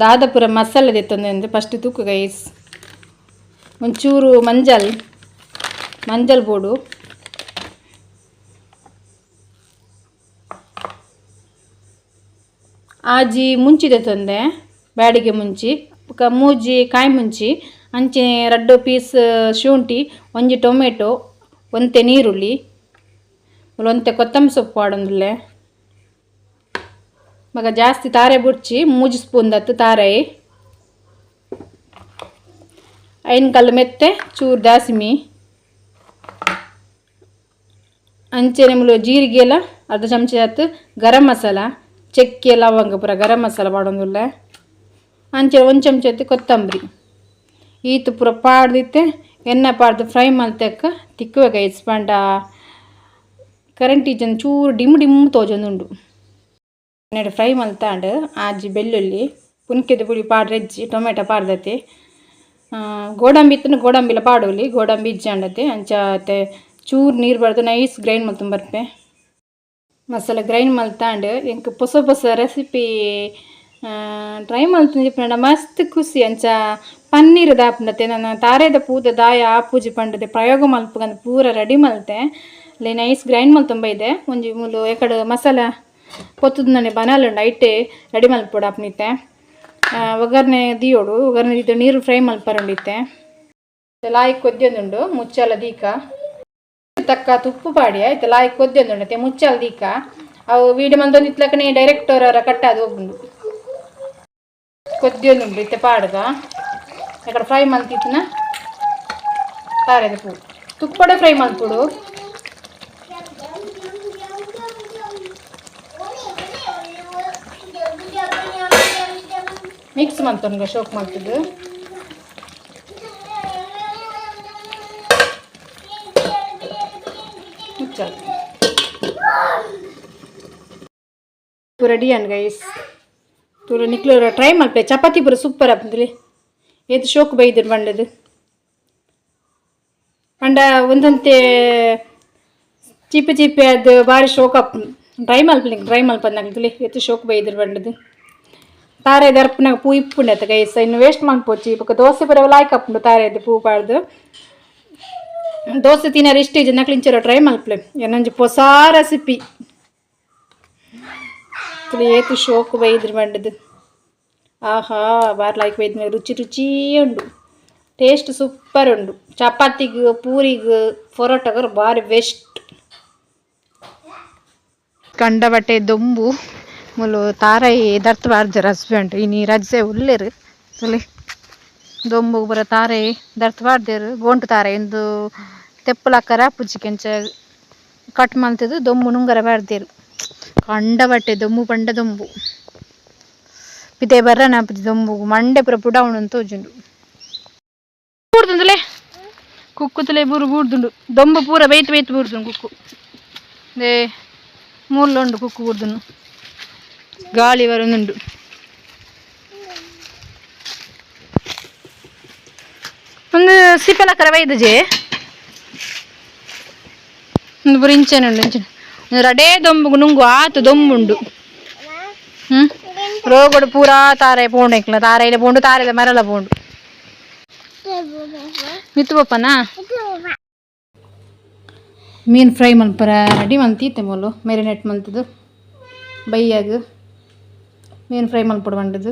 ದಾದಪುರ ಮಸಾಲೆ ದೆತ್ತೊಂದು first ತೂಕು guys. ಒಂಚೂರು ಮಂಜಲ್ ಮಂಜಲ್ ಬೋಡು. ಆಜಿ ಮುಂಚಿ ದೆತ್ತೊಂದೆ, ಬ್ಯಾಡಿಗೆ ಮುಂಚಿ, ಬೊಕ ಮೂಜಿ ಕಾಯಿ ಮುಂಚಿ, ಅಂಚೆ ರಡ್ಡ್ ಪೀಸ್ ಶುಂಠಿ, ಒಂಜಿ ಟೊಮೆಟೊ, ಒಂತೆ ನೀರುಳ್ಳಿ, ಒಂತೆ ಕೊತ್ತಂಬರಿ ಸೊಪ್ಪು ಪಾಡೊಂದುಲ್ಲೆ. ಬೊಕ ಜಾಸ್ತಿ ತಾರೆ ಬುಡ್ಚಿ, ಮೂಜಿ ಸ್ಪೂನ್ ದತ್ತು ತಾರಾಯಿ. ಐನ್ ಕಲ್ಲು ಮೆತ್ತೆ ಚೂರು ದಾಸಿಮಿ, ಅಂಚೆನೆ ಮುಲು ಜೀರಿಗೆ ಎಲ್ಲ ಅರ್ಧ ಚಮಚ ಆತು, ಗರಂ ಮಸಾಲ, ಚಕ್ಕೆ ಲವಂಗ ಪೂರ ಗರಂ ಮಸಾಲ ಪಾಡೊಂದುಲ್ಲೆ. ಅಂಚೆ ಒಂದು ಚಮಚ ಆತು ಕೊತ್ತಂಬರಿ. ಈತ್ ಪೂರ ಪಾಡ್ದಿತ್ತೆ ಎಣ್ಣೆ ಪಾಡ್ದು ಫ್ರೈ ಮಲ್ತೆಕ್ಕ ತಿಕ್ಕುವೆ ಗೈಸ್. ಪಂಡ ಕರೆಂಟ್ ಇಜ್ಜಂದೆ ಚೂರು ಡಿಮ್ ಡಿಮ್ ತೋಜೊಂದುಂಡು. ಎಣ್ಣೆಡ್ ಫ್ರೈ ಮಲ್ತಾಂಡ್. ಆಜಿ ಬೆಳ್ಳುಳ್ಳಿ, ಪುನ್ಕೆದ ಪುಡಿ ಪಾಡ್ರೆಜ್ಜಿ, ಟೊಮೆಟೊ ಪಾಡ್ದತೆ. ಗೋಡಂಬಿ ಇತ್ತಂಡ ಗೋಡಂಬಿಲ ಪಾಡೊಲಿ, ಗೋಡಂಬಿ ಇಜ್ಜಾಂಡತೆ. ಅಂಚ ಅತೆ ಚೂರು ನೀರು ಬಡ್ದು ನೈಸ್ ಗ್ರೈಂಡ್ ಮಲ್ತೊಂದು ಬರ್ಪೆ. ಮಸಾಲೆ ಗ್ರೈಂಡ್ ಮಲ್ತಾಂಡ್. ಎಂಕ್ ಪೊಸ ಪೊಸ ರೆಸಿಪಿ ಟ್ರೈ ಮಲ್ತೊಂದಿಪ್ಪುನಡ ಮಸ್ತ್ ಖುಷಿ. ಅಂಚ ಪನ್ನೀರ್ ದಾಪುಂಡತೆ, ನನ ತಾರೆದ ಪೂದ ದಾಯ ಆಪುಜಿ ಪಂಡದೆ ಪ್ರಯೋಗ ಮಲ್ಪುಗಂದ್ ಪೂರ ರೆಡಿ ಮಲ್ತೆ. ಅಲ್ಲಿ ನೈಸ್ ಗ್ರೈಂಡ್ ಮಲ್ತೊಂಬ ಇದೆ. ಒಂಜಿ ಮೂಲು ಎಕಡೆ ಮಸಾಲ ಪೊತ್ತುದು ಬನಾಲುಂಡು, ಐಟೆ ರೆಡಿ ಮಲ್ಪೊಡು ಆಪ್ನಿತ್ತೆ. ಒಗ್ಗರಣೆ ದಿಯೋಡು. ಒಗ್ಗರಣೆ ದೀದ್ ನೀರು ಫ್ರೈ ಮಲ್ಪರುಂಡಿತ್ತೆ. ಲಾಯಿಕ್ ಕೊದ್ಯೊಂದುಂಡು, ಮುಚ್ಚಾಲ ದೀಕ. ತಕ್ಕ ತುಪ್ಪು ಪಾಡಿ ಆಯ್ತು. ಲಾಯಿಕ್ ಕೊದ್ಯೊಂದುಂಡು, ಮುಚ್ಚಾಲ ದೀಕ. ಅವು ವೀಡಿಯೋ ಮಲ್ತೊಂದಿತ್ಲಕನೆ ಡೈರೆಕ್ಟ್ ಅವರ ಕಟ್ಟಾದ್ ಹೋಗುಂಡು. ಕೊದ್ಯೊಂದುಂಡು, ಇತ್ತೆ ಪಾಡ್ದ. ಎಕಡೆ ಫ್ರೈ ಮಲ್ತಿತ್ತಿನ ತಾರೆದ ಪೂ ತುಪ್ಪಡೆ ಫ್ರೈ ಮಲ್ಪೊಡು. ಮಿಕ್ಸ್ ಮಲ್ತೊನ್ಗ ಶೋಕ್ ಮಲ್ತುದು. ಮುಚ್ಚಾಲ. ರೆಡಿ ಅನ್ ಗೈಸ್. ತೂರ ನಿಕ್ಲು ಟ್ರೈ ಮಲ್ಪೆ. ಚಪಾತಿ ಪೂರ ಸೂಪರ್ ಆಪುಂಡುಲೆ. ಏತ್ ಶೋಕ್ ಬೈದಿರ್ ಪಂಡದು ಪಂಡ ಒಂದೊಂತೆ ಚೀಪೆ ಚೀಪೆ ಅದು ಬಾರಿ ಶೋಕ್ ಆಪುಂಡು. ಟ್ರೈ ಮಲ್ಪಲೆ, ಟ್ರೈ ಮಲ್ಪಂದ್ ತುಲೆ ಏತ್ ಶೋಕ್ ಬೈದಿರ್ ಪಂಡದು. ತಾರೆ ದರ್ಪುನಗ ಪೂ ಇಪ್ಪುಂಡು ಅತ್ತ ಗೈಸ್, ಇನ್ನು ವೇಸ್ಟ್ ಮಲ್ಪೊಚ್ಚಿ. ಬೊಕ ದೋಸೆ ಪೂರ ಲಾಯ್ಕ್ ಆಪುಂಡು ತಾರೆದ ಪೂ ಪಾಡ್ದು. ದೋಸೆ ತಿನ್ನರೆ ಇಷ್ಟ ಇಜ್ಜಿ ನಕ್ಲು ಇಂಚರ ಟ್ರೈ ಮಲ್ಪಲೆ. ಎನ್ನೊಂಜಿ ಪೊಸ ರೆಸಿಪಿ. ತುಲೆ ಏತ್ ಶೋಕ್ ಬೈದಿರ್ ಪಂಡದು. ಆಹಾ, ಬಾರಿ ಲಾಯ್ಕ್ ಬೈದಿನ. ರುಚಿ ರುಚಿ ಉಂಡು, ಟೇಸ್ಟ್ ಸೂಪರ್ ಉಂಡು. ಚಪಾತಿಗ್, ಪೂರಿಗ್, ಪರೋಟಗ್ ಬಾರಿ ಬೆಸ್ಟ್. ಕಂಡಬಟ್ಟೆ ದೊಂಬು. ಮುಲು ತಾರಾಯಿ ದರ್ತ್ ಪಾಡ್ದೆರ್ ಹಸ್ಬೆಂಡ್. ಇನಿ ರಜೆ ಉಲ್ಲೆರ್. ತುಲೆ ದೊಂಬು ಪೂರ ತಾರಾಯಿ ದರ್ತ್ ಪಾಡ್ದೆರ್. ಗೋಂಟು ತಾರಾಯಿ ಇಂದು ತೆಪ್ಪುಲಕ್ಕರ ಆಪುಜಿ, ಅಂಚ ಕಟ್ ಮಲ್ತುದು ದೊಂಬು ನುಂಗರ ಪಾಡ್ದೆರ್. ಕಂಡಬಟ್ಟೆ ದೊಂಬು ಪಂಡ ದೊಂಬು. ಪಿದಯಿ ಬರ್ರನ ಆಪುಜಿ ದೊಂಬುಗು. ಮಂಡೆ ಪೂರ ಪುಡಾವುಂಡು ತೋಜುಂಡು. ಬೂರ್ದುಂಡುಲೆ ಕುಕ್ಕು. ತುಲೆ ಬೂರು ಬೂರ್ದುಂಡು. ದೊಂಬು ಪೂರ ಬೈತ್ ಬೈತ್ ಬೂರ್ದುಂಡು ಕುಕ್ಕು. They ಮೂಲು ಉಂಡು ಕುಕ್ಕು ಬೂರ್ದುಂಡು. ಗಾಳಿ ಬರೊಂದುಂಡು. ಒಂದು ಸಿಪೆಲಕ್ಕರ ಬೈದುಜೆ. ಒಂದು ಪೂರ ಇಂಚನೆ ಉಂಡು, ಇಂಚನೆ. ಒಂದು ರಡೇ ದೊಂಬುಗು ನುಂಗು ಆತು ದೊಂಬುಂಡು. ರೋಗಡು ಪೂರಾ ತಾರೆ ಪೋಂಡು. ಎಂಕ್ಲ ತಾರೆಲ ಪೋಂಡು, ತಾರೆದ ಮರಲ ಪೋಂಡು. ಮಿತ್ತು ಪಪ್ಪನಾ. ಮೀನು ಫ್ರೈ ಮಲ್ಪರ ರೆಡಿ ಮಲ್ತೀತೆ. ಮೂಲು ಮೆರಿನೇಟ್ ಮಲ್ತದು ಬೈಯಾಗ ಮೀನು ಫ್ರೈ ಮಲ್ಪೊಡು ಪಂಡದು.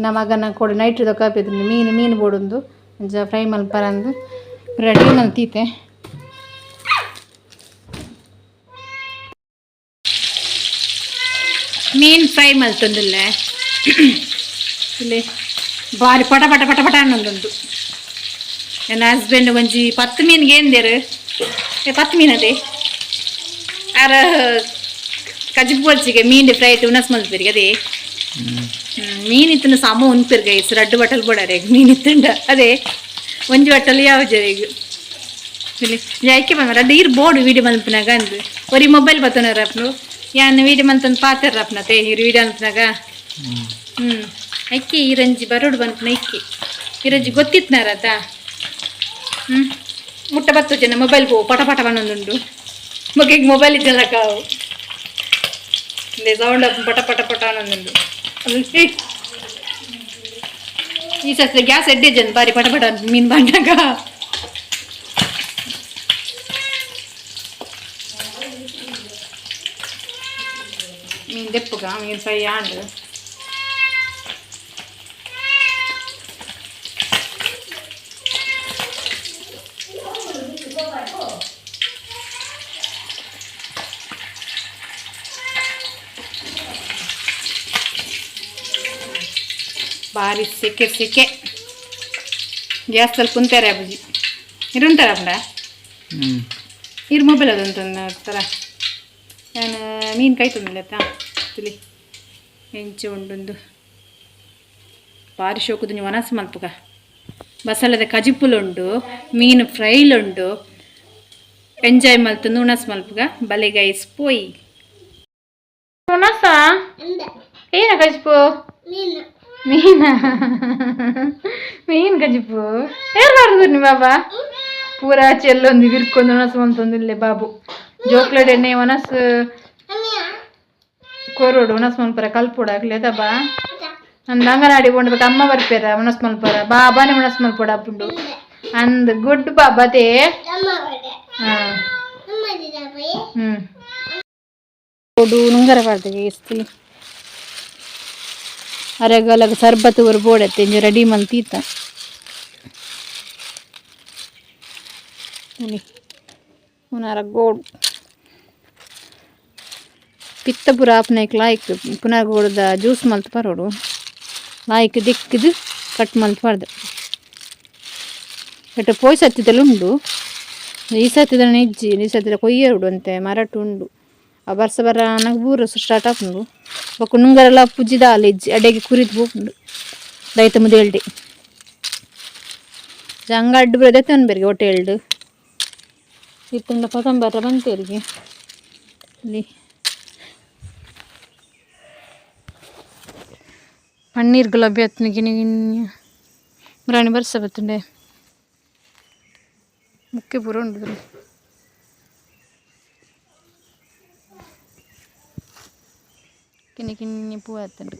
ನಮ್ಮ ಮಗನ ಕೊಡು ನೈಟ್ ಕಾಪಿದ್ದು ಮೀನು ಮೀನು ಬೋಡೊಂದು. ಅಂಚ ಫ್ರೈ ಮಲ್ಪರ ಅಂದು ರೆಡಿ ಮಲ್ತೀತೆ. ಮೀನು ಫ್ರೈ ಮಲ್ತೊಂದುಲ್ಲೆ. ಇಲ್ಲಿ ಬಾರಿ ಪಟ ಪಟ ಪಟ ಪಟ ಅನ್ನೊಂದುಂಡು. ನನ್ನ ಹಸ್ಬೆಂಡ್ ಒಂಜಿ 10 ಮೀನ್ಗೆ ಏಂದೇರು. 10 ಮೀನು ಅದೇ ಆರ ಕಜಿಪು ಬೊಲ್ಚಿಗೆ ಮೀನ್ ಫ್ರೈ ಉಣಸ್ ಮಲ್ಪೆರಿಗೆ ಅದೇ. ಮೀನ್ ಇತ್ತನ ಸಮ ಉನ್ಪೆರ್ ಗೈಸ್. ರಡ್ಡು ಬಟಲ್ ಬೋಡಾರೆ ಮೀನ್ ಇತ್ತಂಡ. ಅದೇ ಒಂಜಿ ಬಟ್ಟಲ್ ಯಾವ ಜರೆಗ್ ಇಲ್ಲಿ ಐಕೆ ಬಂದ ರಡ್ಡು ಈರ್ ಬೋರ್ಡ್ ವೀಡಿಯೋ ಮಲ್ಪುನಾಗ ಅಂದ್. ಒರಿ ಮೊಬೈಲ್ ಬತ್ತೊನರ ಅಪ್ನು ಯಾನ್ ವೀಡಿಯೋ ಮಲ್ತೊಂದು ಪಾತೆರ್ರ ಅಪ್ನತೆ ಇರು ವೀಡಿಯೋ ಮಲ್ಪುನಾಗ. ಐಕೆ ಈರಂಜಿ ಬರೋಡು ಬಂತನ. ಐಕೆ ಈರಂಜಿ ಗೊತ್ತಿತ್ನಾರತ. ಮುಟ್ಟ ಬತ್ತು ಜನ ಮೊಬೈಲ್ ಪೋ ಪಟ ಪಟ ಬನ್ನೊಂದುಂಡು. ಮಗಿಗೆ ಮೊಬೈಲ್ ಇದ್ದಲ್ಲ ಕಾವು ಸೌಂಡ್ ಪಟ ಪಟ ಪಟ ಅನ್ನೊಂದುಂಡು. ಈ ಸಸ್ಯ ಗ್ಯಾಸ್ ಎಡ್ಡೆ ಜನ ಬಾರಿ ಪಟ ಪಟ ಮೀನು ಬಂಡಾಗ. ಮೀನು ದೆಪ್ಪುಗ ಮೀನು ಫ್ರೈ ಆಂಡು. ಬಾರಿ ಸೆಕೆ ಸೆಕೆ, ಗ್ಯಾಸ್ ಸ್ವಲ್ಪ ಕುಂತಾರೆ ಅಬುಜಿ ಇರುಂತಾರ ಅಪ್ಪಂಡ. ಹ್ಞೂ. ಇರು, ಮೊಬೈಲ್ ಅದಂತ ತರ ನಾನು ಮೀನು ಕೈ ತಂದಿಲ್ಲ ತುಲಿ ಎಂಚೆ ಉಂಡೊಂದು. ಬಾರಿ ಶೋಕುದು. ನೀವು ಒನಸು ಮಲ್ಪುಗ. ಬಸಲದ ಕಜಿಪುಲುಂಡು, ಮೀನು ಫ್ರೈಲುಂಡು. ಎಂಜಾಯ್ ಮಲ್ತು ಉಣಸ್ ಮಲ್ಪುಗ. ಬಲೆ ಗೈಸ್, ಪೋಯಿ ಉಣಸ. ಏನ ಕಜಿಪು? ಮೀನ. ಮೀನು ಕಜಿಪು ಏರ್ ಮಾಡ್ದು ಬಾಬಾ? ಪೂರಾ ಚೆಲ್ಲೊಂದು ಬಿರ್ಕೊಂದು ಒಣಸು ಮಂತೊಂದಿಲ್ಲೆ ಬಾಬು. ಜೋಕ್ಲಡ್ ಎಣ್ಣೆ ಒಣಸ್ ಕೊರೋಡು, ಒಣಸ್ ಮನ್ಪರ ಕಲ್ಪೊಡು ಆಗ್ಲಿ ಬಾ. ನಂದು ಅಂಗನವಾಡಿ ಬೇಕು. ಅಮ್ಮ ಬರ್ಪೇರ ಒಣಸ್ ಮಲ್ಪರ. ಬಾಬಾನೆ ಒಣಸ್ ಮಲ್ಪೊಡು ಅಪ್ಪುಂಡು ಅಂದ್. ಗುಡ್ ಬಾಬಾ ತೇ. ಹಾಂ ಹ್ಞೂ ಕೊಡು ನುಂಗರ ಪಾಡ್ದಿಗೆ ಇಸ್ತಿ ಅರೆಗಲಗ ಸರ್ಬತ್ ಊರು ಬೋಡತ್ತೆ. ಇಂಜ ರೆಡಿ ಮಲ್ತೀತ ಉನಾರ ಗೋಡ್ ಪಿತ್ತ ಪೂರ ಆಪುನೈಕ್ ಲಾಯ್ಕ್ ಪುನರ್ ಗೋಡ್ದ ಜ್ಯೂಸ್ ಮಲ್ತ್ ಪರೋಡು. ಲಾಯ್ಕ್ ದಿಕ್ಕಿದ್ ಕಟ್ ಮಲ್ತ್ ಪಾಡ್ದು ಬಟ್ ಪೋಯ್ ಸತ್ತಿದಲ್ಲ ಉಂಡು. ಈ ಸತ್ತಿದ ಇಜ್ಜಿ. ಈ ಸತ್ತಿದ ಕೊಯ್ಯರುಡು ಅಂತೆ ಮರಟು ಉಂಡು. ಆ ಬರ್ಸ ಬರ ನನಗೆ ಬೂರು ಸ್ಟಾರ್ಟ್ ಆಪುಂಡು. ಬೊಕ್ಕ ನುಂಗರೆಲ್ಲ ಪುಜ್ಜಿದಾಲ ಇಜ್ಜಿ. ಅಡೆಗೆ ಕುರಿದು ಪೋಪುಂಡು ದೈತ ಮುದೇಲ್ಡೆ ಅಂಗಡ್ಡು ಬರ ದೆತ್ತೊಂದು ಬೆರ್ಗೆ ಹೋಟೆಲ್ಡ್ ಇತ್ತಂಡ ಪತಂಬರ ಬಂತೇರಿಗೆ ಇಲ್ಲಿ ಪನ್ನೀರ್ ಗುಲಾಬಿ ಹತ್ತಿನ ಗಿನಿ ಗಿನಿ ಮುರಾಣಿ ಬರ್ಸ ಬತ್ತುಂಡೆ. ಮುಖ್ಯ ಪೂರ ಉಂಡು. ಕಿನ್ನಿ ಕಿನ್ನಿ ಪೂ ಆತುಂಡು.